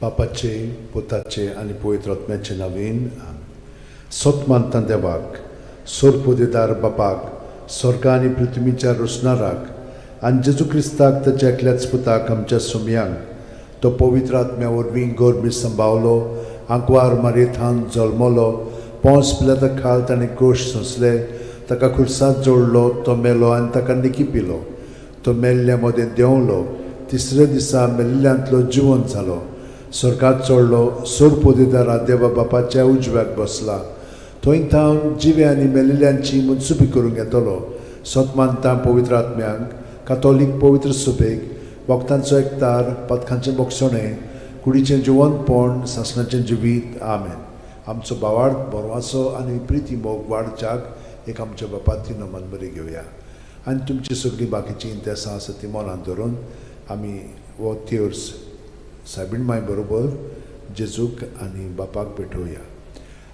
बापाचे, पुताचे आनी पवित्र आत्म्याचे नांवान. सत मानता देवाक, सोरपोदेदार बापाक, स्वर्गा आनी पृथ्वीच्या रोसणाराक, आनी जेजू क्रिस्ताक, ताच्या एकल्याच पुताक, आमच्या सोमयांक. तो पवित्र आत्म्या वरवीं गर्भी संभावलो, आंकवार मारयेथावन जल्मलो, पोंस पिलाता खाल ताणें कश्ट सोंसले, ताका खुर्सात जोडलो, तो मेलो आनी ताका निकिपिलो. तो मेल्ल्या मदें देंवलो, तिसऱ्या दिसा मेल्ल्यांतलो जिवंत जालो, स्वर्गात चडलो, सोरपोदेदारा देवा बापाच्या उजव्याक बसला. थंय थावन जिवे आनी मेल्ल्यांची मनसुबी करूंक येतलो. सत मानता पवित्र आत्म्यांक, कातोलीक पवित्र सभेक, भक्तांचो एकतार, पथकांचें बक्षणें, कुडीचें जिवंतपण, सासणाचें जिवीत. आमेन. आमचो भावार्थ, बरवासो आनी प्रिती मोग वाडच्याक एक आमच्या बापाती नमन बरी घेवया आनी तुमची सगळीं बाकीचीं इंतेसां आसा ती मनांत धरून आमी हो तेर्स सायबीण माय बरोबर जेजूक आनी बापाक भेटोवया.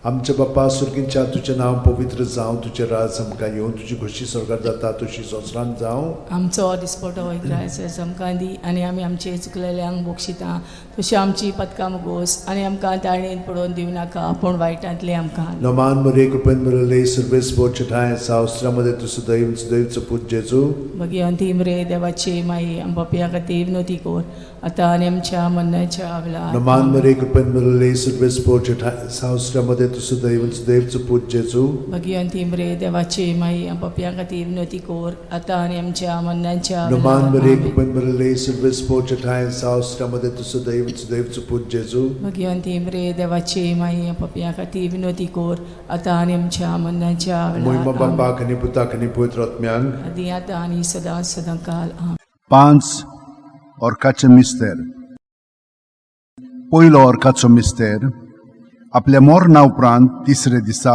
आमच्या बापा सुर्गींच्या, तुजें नांव पवित्र जावं, तुजें राज आमकां येवं, तुजी खोशी स्वर्गार जाता तशी संवसारांत जावं. आमचो दिसपटो ग्रास आमकां दी आनी आमी आमचे चुकलेल्यांक बक्षिता तशी आमची पदकां मुगोस आनी आमकां ताळणेन पडोवन दिवं नाका, पूण वायटांतलें आमकां. नमान मरे, कृपेन भरले, सर्वेस्पर तुजे ठांय आसा, स्त्रियां तूं सुदैव, सुदैवचो पूत जेजू. भगिवंती मरे देवाची माई, आम पापयां खातीर विनवती कर, आतां आनी आमच्या मरणाच्या वेळार. नमान मरे, कृपेन भरले, सर्वेस्पर तुजे ठांय आसा, स्त्रियां तूं सुदैव, सुदैवचो पूत जेजू. भगिवंती मरे देवाची माई, आम पापयां खातीर विनवती कर, आतां आनी आमच्या मरणाच्या नमान वेळार. मरे, आमेन. कृपेन भरले, सर्वेस्पर तुजे ठांय आसा, स्त्रियां तूं सुदैव, सुदैवचो पूत जेजू. भगिवंती मरे देवाची माई, आम पापयां खातीर विनवती कर, आतां आनी आमच्या मरणाच्या मोहिमा वेळार. आमेन. बापाक आनी पुताक आनी पवित्र आत्म्यांक. आदी, आतां आनी सदां सदां काल. आमेन. पांच ऑर्काचे मिस्तेर. पयलो ऑर्काचो मिस्तेर: आपल्या मरणा उपरांत तिसरे दिसा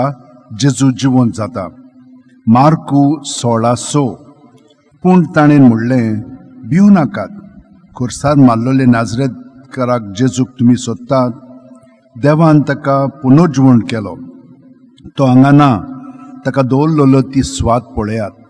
जेजू जिवंत जाता. मार्कू 16:6. पूण ताणें म्हणलें, भिवू नाकात. खुर्सार मारलेले नाजरेतकाराक जेजूक तुमी सोदतात. देवान ताका पुनर्जिवण केलो. तो हांगा ना. ताका दवरलेलो ती सुवात पळयात.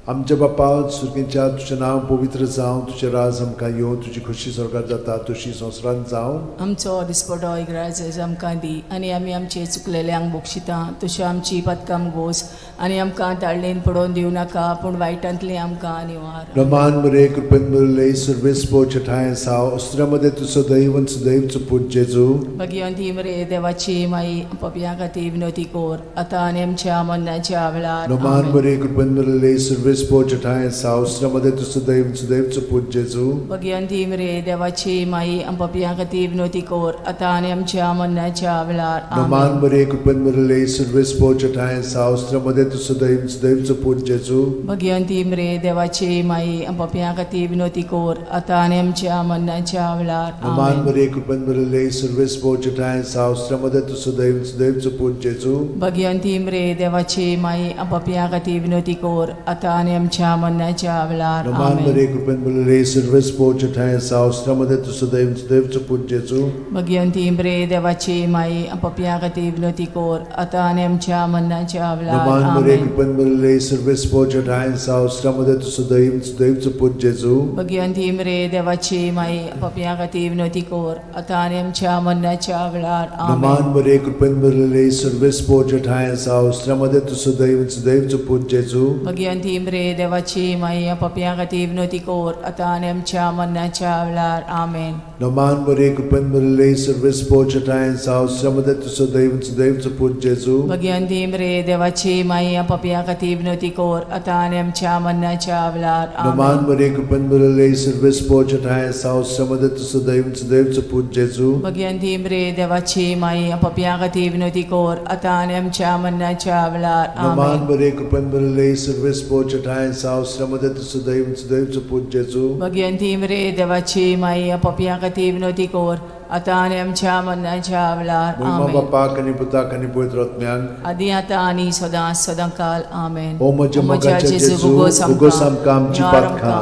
आमच्या बापा सुर्गींच्या, तुजें नांव पवित्र जावं, तुजें राज आमकां येवं, तुजी खोशी स्वर्गार जाता तशी संवसारांत जावं. आमचो दिसपटो ग्रास आमकां दी आनी आमी आमचे चुकलेल्यांक बक्षिता तशी आमची पदकां गोस आनी आमकां ताळणेन पडोवन दिवं नाका, पूण वायटांतलें आमकां निवार. नमान मरे, कृपेन भरले, सर्वेस्पर तुजे ठांय आसा, स्त्रियां तूं सदैव, सुदैवचो पूत जेजू. भगिवंती मरे देवाची माई, पापयां खातीर विनवती कर, आतां आनी आमच्या मरणाच्या वेळार. नमान आमेन. मरे, कृपेन भरले, सर्वेस्पर तुजे ठांय आसा, स्त्रियां तूं सदैव, सुदैवचो पूत जेजू. भगिवंती मरे देवाची माई, पापयां खातीर विनवती कर, आतां आनी आमच्या मरणाच्या वेळार. नमान आमेन. मरे, कृपेन भरले, सर्वेस्पर तुजे ठांय आसा, स्त्रियां तूं सदैव, सुदैवचो पूत जेजू. भगिवंती मरे देवाची माई, पापयां खातीर विनवती कर, आतां आनी आमच्या मरणाच्या वेळार. नमान आमेन. मरे, कृपेन भरले, सर्वेस्पर तुजे ठांय आसा, स्त्रियां तूं सदैव, सुदैवचो पूत जेजू. भगिवंती मरे देवाची माई, पापयां खातीर विनवती कर, आतां आनी आमच्या मरणाच्या वेळार. नमान आमेन. मरे, कृपेन भरले, सर्वेस्पर तुजे ठांय आसा, स्त्रियां तूं सदैव, सुदैवचो पूत जेजू. भगिवंती मरे देवाची माई, पापयां खातीर विनवती कर, आतां आनी आमच्या मरणाच्या वेळार. नमान मरे, आमेन. कृपेन भरले, सर्वेस्पर तुजे ठांय आसा, स्त्रियां तूं सदैव, सुदैवचो पूत जेजू. भगिवंती मरे देवाची माई, पापयां खातीर विनवती कर, आतां आनी आमच्या मरणाच्या वेळार. नमान आमेन. मरे, कृपेन भरले, सर्वेस्पर तुजे ठांय आसा, स्त्रियां तूं सदैव, सुदैवचो पूत जेजू. भगिवंती मरे देवाची माई, पापयां खातीर विनवती कर, आतां आनी आमच्या मरणाच्या वेळार. आमेन. नमान मरे, कृपेन भरले, सर्वेस्पर तुजे ठांय आसा, स्त्रियां तूं सदैव, सुदैवचो पूत जेजू. भगिवंती मरे देवाची माई, पापयां खातीर विनवती कर, आतां आनी आमच्या मरणाच्या वेळार. नमान आमेन. मरे, कृपेन भरले, सर्वेस्पर तुजे ठांय आसा, स्त्रियां तूं सदैव, सुदैवचो पूत जेजू. भगिवंती मरे देवाची माई, पापयां खातीर विनवती कर, आतां आनी आमच्या मरणाच्या वेळार. नमान आमेन. मरे, कृपेन भरले, सर्वेस्पर तुजे ठांय आसा, स्त्रियां तूं सदैव, सुदैवचो पूत जेजू. भगिवंती मरे देवाची माई, पापयां खातीर विनवती कर, आतां आनी आमच्या मरणाच्या वेळार. मोहिमा आमेन. बापाक आनी पुताक आनी पवित्र आत्म्यांक. आदी, आतां आनी सदां सदां काल. आमेन. ओ म्हज्या मोगाच्या जेजू, उगोस आमकां आमची पातकां,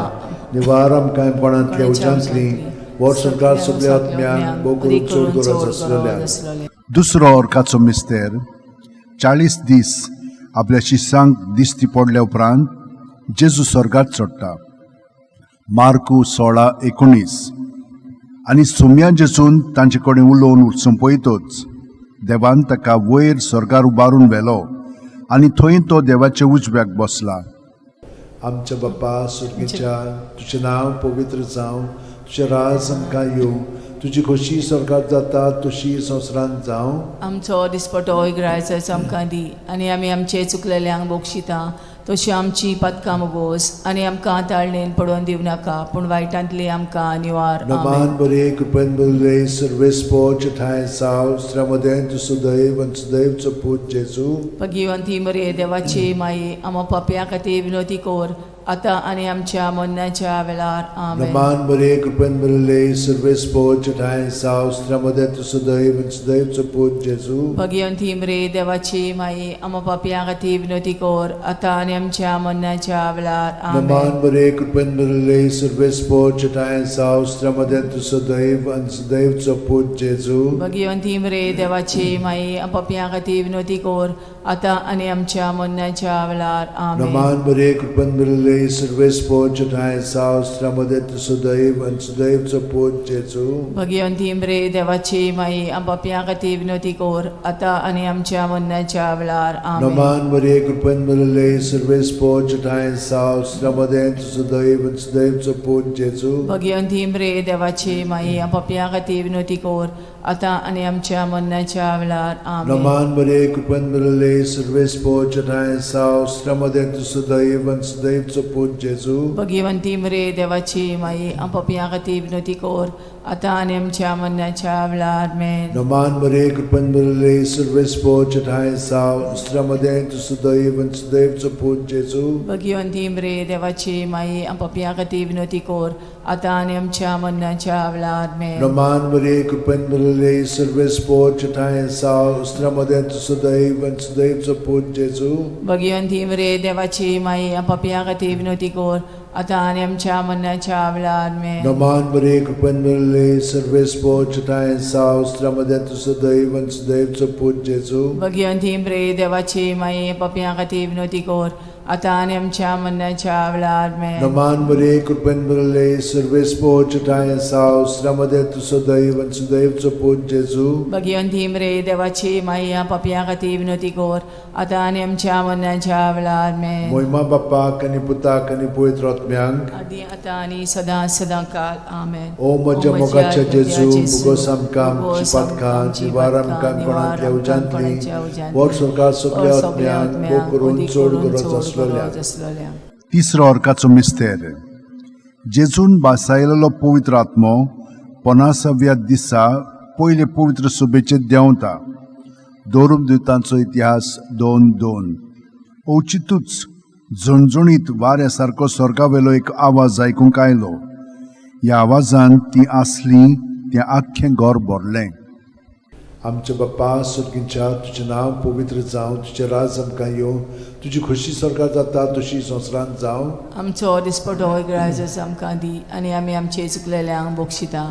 निवार आमकां कोणांतल्या उज्यांतली, वर्स सगळ्या आत्म्यांक, भोव करून चड गरज आसलेल्या. दुसरो ऑर्काचो मिस्तेर: 40 दीस आपल्या शिसांक दिश्टी पडल्या उपरांत जेजू स्वर्गात चडटा. मार्कू 16:19. आनी सोम्या जेजून तांचे कडेन उलोवन सोंपयतच देवान ताका वयर स्वर्गार उबारून व्हेलो आनी थंय तो देवाच्या उजव्याक बसला. आमच्या बाप्पा सुर्गीच्या, तुजें नांव पवित्र जावं, तुजें राज आमकां येवं, तुजी खोशी स्वर्गात जाता तशी संवसारांत जावं. आमचो दिसपटो इगरायचो आमकां दी आनी आमी आमचे चुकलेल्यांक बक्षिता तशी आमची पातकां बोस आनी आमकां ताळणेन पडोवन दिवं नाका पूण वायटांतली आमकां निवार. आमेन. नमान बरे कृपेन बरले सर्वेस्पोच ठांय साव श्रमदें तूं सुदैव आनी सुदैवचो पूत जेजू. भगिवंती मरे देवाची माई, आमा पापया खातीर विनोती कर आतां आनी आमच्या मरणाच्या वेळार. आमेन. नमान बरे कृपेन बरले सर्वेस्पोच ठांय साव श्रमदें तूं सुदैव आनी सुदैवचो पूत जेजू. भगिवंती मरे देवाची माई, आमा पापया खातीर विनोती कर आतां आनी आमच्या मरणाच्या वेळार. आमेन. नमान बरे कृपेन बरले सर्वेस्पोच ठांय साव श्रमदें तूं सुदैव आनी सुदैवचो पूत जेजू. भगिवंती मरे देवाची माई, पापया खातीर विनोती कर आतां आनी आमच्या मरणाच्या वेळार. आमेन. नमान बरे कृपेन बरले सर्वेस्पोच ठांय साव श्रमदें तूं सुदैव आनी सुदैवचो पूत जेजू. भगिवंती मरे देवाची माई, पापया खातीर विनोती कर आतां आनी आमच्या मरणाच्या वेळार. आमेन. नमान बरे कृपेन बरले सर्वेस्पोच ठांय साव श्रमदें तूं सुदैव आनी सुदैवचो पूत जेजू. भगिवंती मरे देवाची माई, पापया खातीर विनोती कर आतां आनी आमच्या मरणाच्या वेळार. आमेन. नमान बरे कृपेन बरले सर्वेस्पोच ठांय साव श्रमदें तूं सुदैव आनी सुदैवचो पूत जेजू. भगिवंती मरे देवाची माई, पापया खातीर विनोती कर आतां आनी आमच्या मरणाच्या वेळार. आमेन. नमान बरे कृपेन बरले सर्वेस्पोच ठांय साव श्रमदें तूं सुदैव आनी सुदैवचो पूत जेजू. भगिवंती मरे देवाची माई, पापया खातीर विनोती कर आतां आनी आमच्या मरणाच्या वेळार. आमेन. नमान बरे कृपेन बरले सर्वेस्पोच ठांय साव श्रमदें तूं सुदैव आनी सुदैवचो पूत जेजू. भगिवंती मरे देवाची माई, पापया खातीर विनोती कर आतां आनी आमच्या मरणाच्या वेळार. आमेन. नमान बरे कृपेन बरले सर्वेस्पोच ठांय साव श्रमदें तूं सुदैव आनी सुदैवचो पूत जेजू. भगिवंती मरे देवाची माई, पापया खातीर विनोती कर आतां आनी आमच्या मरणाच्या वेळार. आमेन. नमान बरे कृपेन बरले सर्वेस्पोच ठांय साव श्रमदें तूं सुदैव आनी सुदैवचो पूत जेजू. भगिवंती मरे देवाची माई, पापया खातीर विनोती कर आतां आनी आमच्या मरणाच्या वेळार. आमेन. मोहिमा बाप्पाक आनी पुताक आनी पवित्र आत्म्यांक, आदी आतां आनी सदां सदां काल. आमेन. ओ म्हज्या मोगाच्या जेजू, मुगोस आमकां आमची पातकां निवार आमकां कोणांतल्या उज्यांतली वर सरकार सगल्या आत्म्यांक भोग करून चड गरज आसलेल्या. आसलेल्या. तिसरो अर्काचो मिस्तेर. जेजून बासायलेलो पवित्र आत्मो पन्नासाव्या दिसा पयले पवित्र सभेचेर देंवता. दोरूप दुतांचो इतिहास 2:2. अवचितूच झणझणीत वाऱ्या सारको स्वर्गावेलो एक आवाज आयकूंक आयलो. ह्या आवाजान ती आसली तें आख्खें घर भरलें. आमच्या बाप्पा सुर्गींच्या, तुजें नांव पवित्र जावं, तुजें राज आमकां येवं, तुजी खोशी स्वर्गात जाता तशी संवसारांत जावं. आमचो दिसपटो इगराजस आमकां दी आनी आमी आमचे चुकलेल्यांक बक्षिता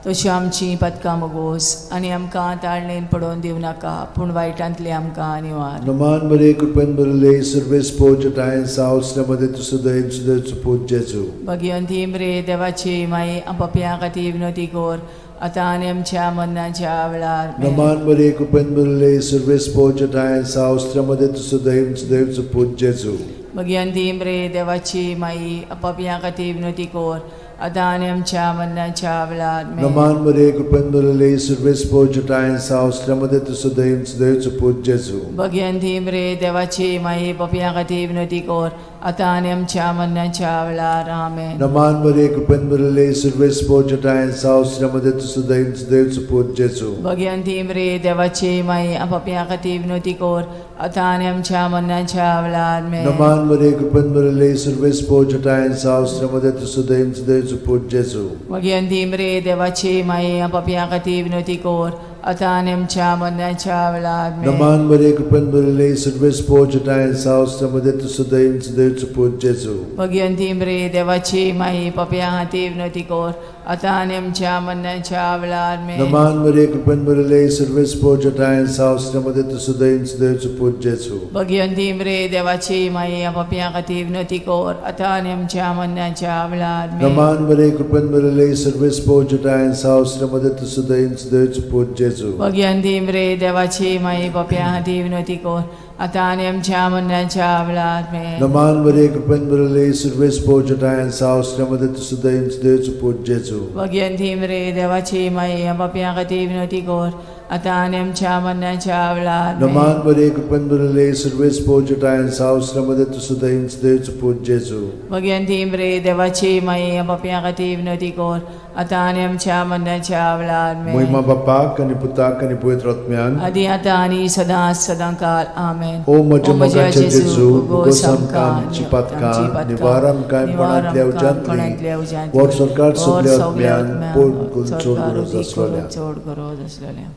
तशी आमची पातकां मगोस आनी आमकां ताळणेन पडोवन दिवं नाका पूण वायटांतली आमकां निवार. नमान बरे कृपेन बरले सर्वेस्पोच ठांय साव श्रमदें तूं सुदैव सुदैवचो पूत जेजू. भगिवंती मरे देवाची माई, पापया खातीर विनोती कर आतां आनी आमच्या मरणाच्या वेळार. आमेन. नमान बरे कृपेन बरले सर्वेस्पोच ठांय साव श्रमदें तूं सुदैव सुदैवचो पूत जेजू. भगिवंती मरे देवाची माई, पापया खातीर विनोती कर आतां आनी आमच्या मरणाच्या वेळार. आमेन. नमान बरे कृपेन बरले सर्वेस्पोच ठांय साव श्रमदें तूं सुदैव सुदैवचो पूत जेजू. भगिवंती मरे देवाची माई, पापया खातीर विनोती कर आतां आनी आमच्या मरणाच्या वेळार. आमेन. नमान बरे कृपेन बरले सर्वेस्पोच ठांय साव श्रमदें तूं सुदैव सुदैवचो पूत जेजू. भगिवंती मरे देवाची माई, पापया खातीर विनोती कर आतां आनी आमच्या मरणाच्या वेळार. आमेन. नमान बरे कृपेन बरले सर्वेस्पोच ठांय साव श्रमदें तूं सुदैव सुदैवचो पूत जेजू. भगिवंती मरे देवाची माई, पापया खातीर विनोती कर आतां आनी आमच्या मरणाच्या वेळार. आमेन. नमान बरे कृपेन बरले सर्वेस्पोच ठांय साव श्रमदें तूं सुदैव सुदैवचो पूत जेजू. भगिवंती मरे देवाची माई, पापया खातीर विनोती कर आतां आनी आमच्या मरणाच्या वेळार आमेन. नमान मरिये, कृपेन भरिल्ले, सर्वेस्पोर जटायन साव, मध्ये तूं सदैव सदैवचो पूत जेजू. भगिवंती मरे देवाची माई, पापयां खातीर विनवती कर आतां आनी आमच्या मरणाच्या वेळार आमेन. नमान मरिये, कृपेन भरिल्ले, सर्वेस्पोर जटायन साव, मध्ये तूं सदैव सदैवचो पूत जेजू. भगिवंती मरे देवाची माई, पापयां खातीर विनवती कर आतां आनी आमच्या मरणाच्या वेळार आमेन. नमान मरिये, कृपेन भरिल्ले, सर्वेस्पोर जटायन साव, मध्ये तूं सदैव सदैवचो पूत जेजू. भगिवंती मरे देवाची माई, पापयां खातीर विनवती कर आतां आनी आमच्या मरणाच्या वेळार आमेन. नमान मरिये, कृपेन भरिल्ले, सर्वेस्पोर जटायन साव, मध्ये तूं सदैव सदैवचो पूत जेजू. भगिवंती मरे देवाची माई, पापयां खातीर विनवती कर आतां आनी आमच्या मरणाच्या वेळार आमेन. मोहिमा बापाक आनी पुताक आनी पवित्र आत्म्यान. आदी आतां आनी सदां सदां काल आमेन. ओ म्हज्या मोगाच्या जेजू, उगोस आमकां आमची पातकां, निवार आमकां कोणांतल्या उज्यांतली, वर सरकार सगल्या आत्म्यान पोट करून चड गरज आसलेल्या. चड गरज आसलेल्या.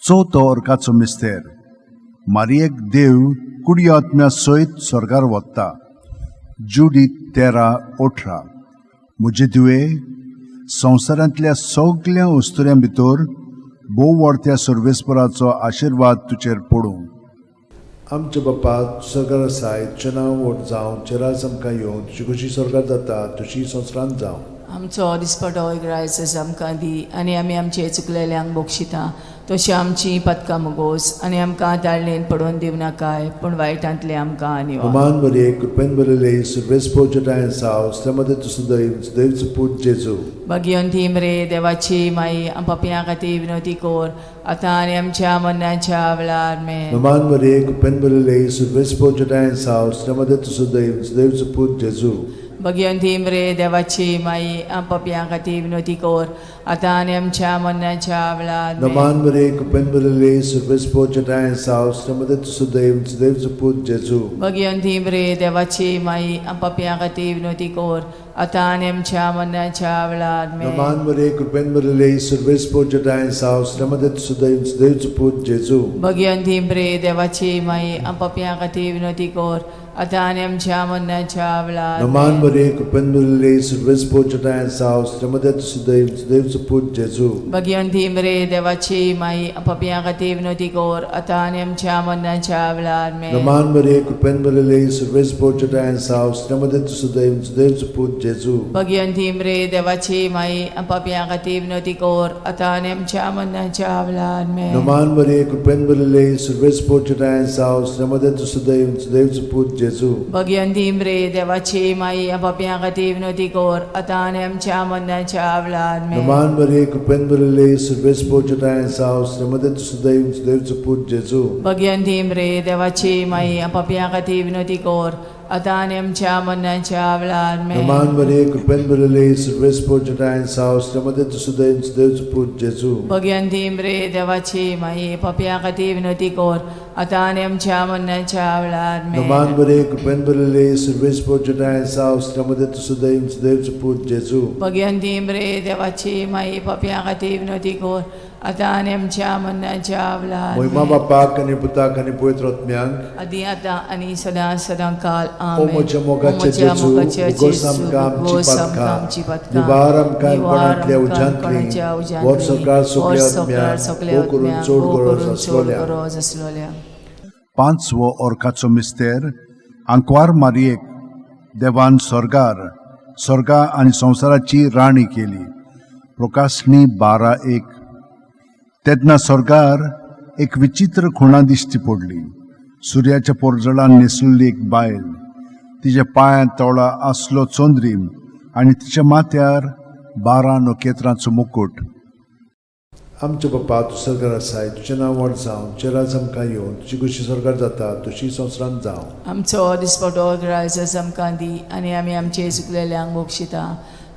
चवथो अर्काचो मिस्तेर. मारियेक देव कुडी आत्म्या सयत स्वर्गार वता. जुडी 13:18. म्हजे धुवे, संवसारांतल्या सगल्या अस्तुऱ्यां भितर भोव व्हडत्या सर्वेस्पराचो आशिर्वाद तुजेर पडूं. आमच्या बापा, सरकार आसाय, तुजें नांव व्हड जावं, तुजें राज आमकां येवं, तुजी खुशी सरकार जाता तुजी संवसारांत जावं. आमचो दिसपटो ग्रायस आमकां दी आनी आमी आमचे चुकलेल्यांक बक्षिता तशी आमची पदकां मुगोस आनी आमकां ताळणेन पडोवन दिवं नाकाय, पूण वायटांतले आमकां निवार. नमान मरिये, कृपेन भरिल्ले, सर्वेस्पोर जटायन साव, मध्ये तूं सदैव सदैवचो पूत जेजू. भगिवंती मरे देवाची माई, पापयां खातीर विनवती कर आतां आनी आमच्या मरणाच्या वेळार आमेन. नमान मरिये, कृपेन भरिल्ले, सर्वेस्पोर जटायन साव, मध्ये तूं सदैव सदैवचो पूत जेजू. भगिवंती मरे देवाची माई, पापयां खातीर विनवती कर आतां आनी आमच्या मरणाच्या वेळार आमेन. नमान मरिये, कृपेन भरिल्ले, सर्वेस्पोर जटायन साव, मध्ये तूं सदैव सदैवचो पूत जेजू. भगिवंती मरे देवाची माई, पापयां खातीर विनवती कर आतां आनी आमच्या मरणाच्या वेळार आमेन. नमान मरिये, कृपेन भरिल्ले, सर्वेस्पोर जटायन साव, मध्ये तूं सदैव सदैवचो पूत जेजू. भगिवंती मरे देवाची माई, पापयां खातीर विनवती कर आतां आनी आमच्या मरणाच्या वेळार नमान आमेन. मरिये, कृपेन भरिल्ले, सर्वेस्पोर जटायन साव, मध्ये तूं सदैव सदैवचो पूत जेजू. भगिवंती मरे देवाची माई, पापयां खातीर विनवती कर आतां आनी आमच्या मरणाच्या वेळार आमेन. नमान मरिये, कृपेन भरिल्ले, सर्वेस्पोर जटायन साव, मध्ये तूं सदैव सदैवचो पूत जेजू. भगिवंती मरे देवाची माई, पापयां खातीर विनवती कर आतां आनी आमच्या मरणाच्या वेळार आमेन. नमान मरिये, कृपेन भरिल्ले, सर्वेस्पोर जटायन साव, मध्ये तूं सदैव सदैवचो पूत जेजू. भगिवंती मरे देवाची माई, पापयां खातीर विनवती कर आतां आनी आमच्या मरणाच्या वेळार आमेन. नमान मरिये, कृपेन भरिल्ले, सर्वेस्पोर जटायन साव, मध्ये तूं सदैव सदैवचो पूत जेजू. भगिवंती मरे देवाची माई, पापयां खातीर विनवती कर आतां आनी आमच्या मरणाच्या वेळार आमेन. नमान मरिये, कृपेन भरिल्ले, सर्वेस्पोर जटायन साव, मध्ये तूं सदैव सदैवचो पूत जेजू. भगिवंती मरे देवाची माई, पापयां खातीर विनवती कर आतां आनी आमच्या मरणाच्या वेळार आमेन. नमान मरिये, कृपेन भरिल्ले, सर्वेस्पोर जटायन साव, मध्ये तूं सदैव सदैवचो पूत जेजू. भगिवंती मरे देवाची माई, पापयां खातीर विनवती कर आतां आनी आमच्या मरणाच्या वेळार मोहिमा आमेन. बापाक आनी पुताक आनी पवित्र आत्म्याक. आदी आतां आनी सदां सदां काल ओ आमेन. म्हज्या मोगाच्या ओ म्हज्या जेजू, मोगाच्या उगोस जेजू, आमकां आमची उगोस आमकां पातकां, आमची पातकां, निवार आमकां निवार कोणांतल्या आमकां उज्यांतली, कोणाच्या उज्यांतली, वर सरकार वर सगल्या सरकार आत्म्याक, सगल्या भोव करून आत्म्याक, चड भोव गरज करून चड आसलोल्या. गरज आसलोल्या. पांचवो अर्काचो मिस्तेर. आंकवार मारियेक देवान स्वर्गार स्वर्गा आनी संवसाराची राणी केली. प्रकाशणी 12:1. तेन्ना स्वर्गार एक विचित्र खुणा दिश्टी पडली. सुर्याच्या पोरजळान न्हेसुल्ली एक बायल, तिच्या पांयांत तोळा आसलो चंद्रीम आनी तिच्या माथ्यार 12 नखेत्रांचो मुकूट. आमच्या बापा, तूं सरकार आसाय, तुजें नांव व्हड जावं, तुजें राज आमकां येवं, तुजी खुशी सरकार जाता तुजी संवसारांत जावं. आमचो दिसपटो ग्रायस आमकां दी आनी आमी आमचे चुकलेल्यांक बक्षिता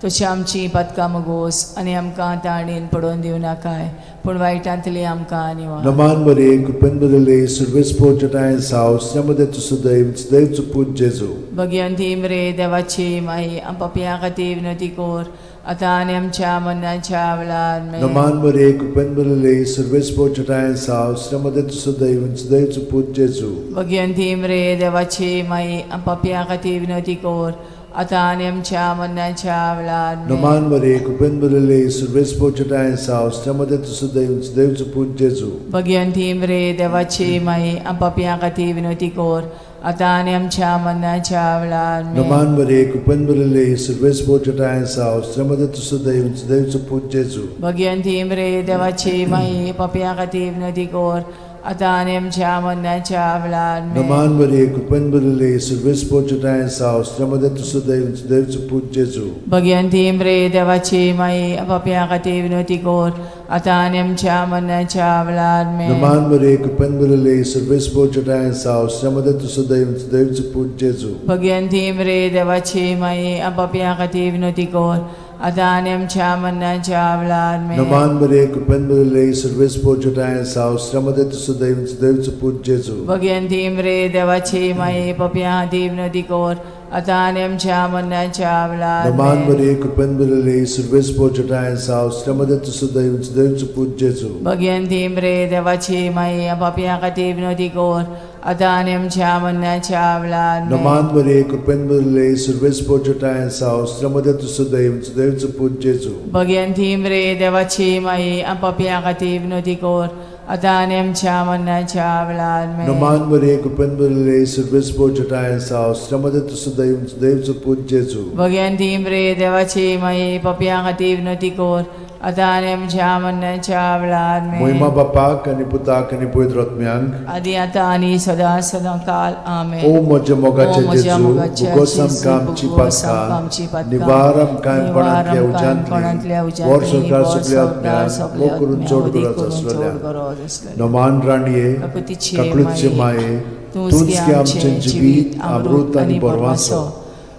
तशी आमची पातकां मुगोस आनी आमकां ताणेन पडोवन दिवं नाकाय, पूण वायटांतली आमकां निवार. नमान मरिये, कृपेन भरिल्ले, सर्वेस्पोर जटायन साव, मध्ये तूं सदैव सदैवचो पूत जेजू. भगिवंती मरे देवाची माई, पापयां खातीर विनवती कर आतां आनी आमच्या मरणाच्या वेळार आमेन. नमान मरिये, कृपेन भरिल्ले, सर्वेस्पोर जटायन साव, मध्ये तूं सदैव सदैवचो पूत जेजू. भगिवंती मरे देवाची माई, पापयां खातीर विनवती कर आतां आनी आमच्या मरणाच्या वेळार आमेन. नमान मरे कृपेन भरिल्ले सर्वेस्पर तुज्या साव मध्ये तूं सुदैव देवचो पूत जेजू. भगिवंती मरे देवाची माई, पापयां खातीर विनवती कर, आतां आनी आमच्या मरणाच्या वेळार आमेन. नमान मरे कृपेन भरिल्ले सर्वेस्पर तुज्या साव मध्ये तूं सुदैव देवचो पूत जेजू. भगिवंती मरे देवाची माई, पापयां खातीर विनवती कर, आतां आनी आमच्या मरणाच्या वेळार आमेन. नमान मरे कृपेन भरिल्ले सर्वेस्पर तुज्या साव मध्ये तूं सुदैव देवचो पूत जेजू. भगिवंती मरे देवाची माई, पापयां खातीर विनवती कर, आतां आनी आमच्या मरणाच्या वेळार आमेन. नमान मरे कृपेन भरिल्ले सर्वेस्पर तुज्या साव मध्ये तूं सुदैव देवचो पूत जेजू. भगिवंती मरे देवाची माई, पापयां खातीर विनवती कर, आतां आनी आमच्या मरणाच्या वेळार आमेन. नमान मरे कृपेन भरिल्ले सर्वेस्पर तुज्या साव मध्ये तूं सुदैव देवचो पूत जेजू. भगिवंती मरे देवाची माई, पापयां खातीर विनवती कर, आतां आनी आमच्या मरणाच्या वेळार नमान आमेन. मरे कृपेन भरिल्ले सर्वेस्पर तुज्या साव मध्ये तूं सुदैव देवचो पूत जेजू. भगिवंती मरे देवाची माई, पापयां खातीर विनवती कर, आतां आनी आमच्या मरणाच्या वेळार आमेन. नमान मरे कृपेन भरिल्ले सर्वेस्पर तुज्या साव मध्ये तूं सुदैव देवचो पूत जेजू. भगिवंती मरे देवाची माई, पापयां खातीर विनवती कर, आतां आनी आमच्या मरणाच्या वेळार आमेन. नमान मरे कृपेन भरिल्ले सर्वेस्पर तुज्या साव मध्ये तूं सुदैव देवचो पूत जेजू. भगिवंती मरे देवाची माई, पापयां खातीर विनवती कर, आतां आनी आमच्या मरणाच्या वेळार आमेन. मोहिमा बापाक आनी पुताक आनी पवित्र आत्म्यांक, आदी आतां आनी सदां सदां काल आमेन. ओ म्हज्या मोगाचे ओ म्हज्या जेजू, मोगाच्या भुगोस जेजू, आमकां आमची भुगोस आमकां आमची पातकां, पातकां, निवार आमकां निवार कोणांतल्या आमकां कोणांतल्या उज्यांतली, वर उज्यांतली, संवसार वर सगल्या संवसार आत्म्यांक, सगल्या मोग करून आत्म्यांक, चड अदीक गरज करून चड आसलेल्या. गरज आसलेल्या. नमान राणये, काकुतीचे काकळूतचे माये, तूंच गे आमचें जिवीत, अमृत आनी बरवासो.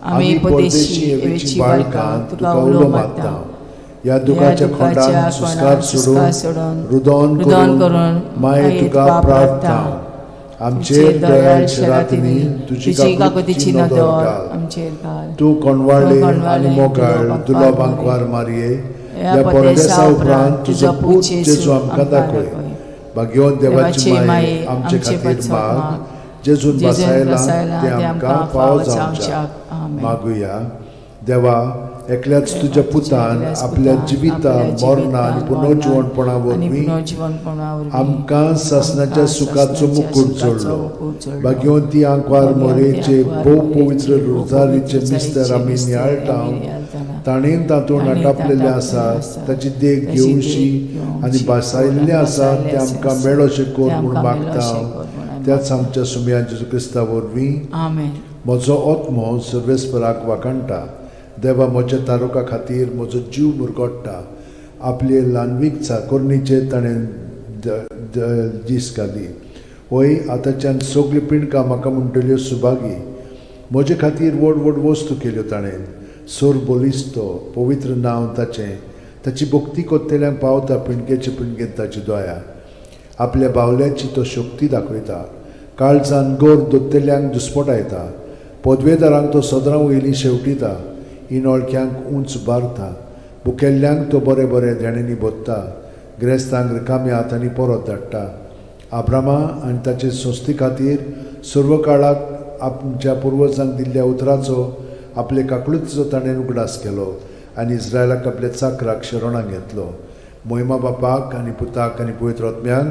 आमी परदेशी एवेची बाळकां तुका उलो मारता. ह्या दुखाच्या खोंडान सुस्कार सोडून, रुदोन रुदोन करून करून माये तुका प्रार्थना. आमचेर दयाळ शरातींनी तुजी तुजी काकुतीची काकुतीची नदर नदर घाल. आमचेर घाल. तूं कोणवाळे तूं कोणवाळे आनी मोगाळ तुलो तुलो बांकवार बांकवार मारये, ह्या ह्या परदेसा परदेसा उपरांत उपरांत तुजो पूत जेजू आमकां दाखय. भाग्यवंत देवाची माये, आमचे खातीर पासत माग. माग. जेजून जेजून बसायला बसायला ते आमकां फावो जावच्याक. आमेन. मागुया. देवा, एकल्याच तुज्या पुतान एकल्याच आपल्या पुतान जिविता आपल्या मरणा आनी जिवितान, पुनर्जिवणपणा आनी वरवीं पुनर्जिवणपणा वरवीं आमकां सासणाच्या आमकां सुखाचो सासणाच्या मुकूट सुखाचो जोडलो. मुकूट जोडलो. भाग्यवंती आंकवार भाग्यवंती मोरेचे आंकवार भोव मोरेचे पवित्र भोव रोजारीचे पवित्र मिस्तर रोजारीचे आमी मिस्तर नियाळटा, आमी नियाळटाना, ताणें तातूंत ताणें आटापलेलें तातूंत आसा आसा, ताची देख ताची देख घेवशी घेवची आनी भासायल्लें आसा भासायल्लें तें आमकां आसा, मेळोशें कर तें म्हूण आमकां मागता. मेळोशें कर म्हूण आमी त्याच आमच्या सुमया जेजू क्रिस्ता वरवीं. आमेन. म्हजो आत्मो सर्वेस्पराक वाखाणटा. देवा म्हज्या तारुका खातीर म्हजो जीव मुरगोडटा. आपले ल्हानवीक चाकोरणीचेर ताणें दीस घाली. वय आतांच्यान सगल्यो पिंडकां म्हाका म्हणटल्यो सुभागी. म्हजे खातीर व्हड व्हड वस्तू केल्यो ताणें. सोर बलिस्तो पवित्र नांव ताचें. ताची भक्ती कोत्तेल्यांक पावता पिंडकेचे पिंडकेन ताची दया. आपल्या बावल्याची तो शक्ती दाखयता. काळजान गोर दोत्तेल्यांक दुस्पटायता. पदवेदारांक तो सदरां वयली शेवटिता. इनोळख्यांक उंच बारता. भुकेल्ल्यांक तो बरें बरें देण्यांनी भोत्ता. ग्रेस्तांक रिकाम्या हातांनी परत धाडटा. आब्रामा आनी ताचे संस्थे खातीर सर्व काळाक आमच्या पुर्वजांक दिल्ल्या उतराचो आपले काकळुतीचो ताणें उगडास केलो आनी इस्रायलाक आपल्या चाकराक शरणाक घेतलो. मोहिमा बापाक आनी पुताक आनी पवित्र आत्म्यांक,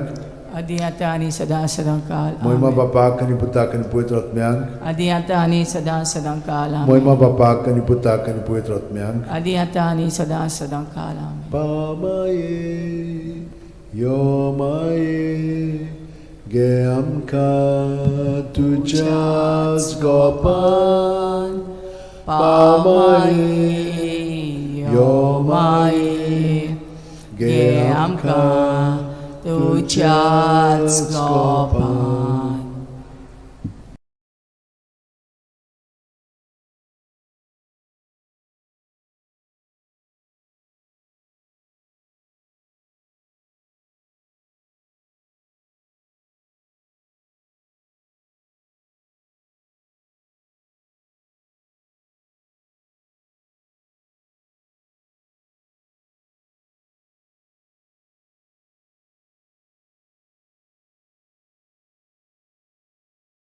आदी आतां आनी सदां सदां काल मोहिमा आमेन. बापाक आनी पुताक आनी पवित्र आत्म्यांक, आदी आतां आनी सदां सदां काल आमेन. मोहिमा बापाक आनी पुताक आनी पवित्र आत्म्यांक. आदी आतां आनी सदां सदां काल आमेन. पामाये यो माये गे आमकां तुज्याच गोपान. पामाये यो माये गे आमकां तुज्याच गोपान.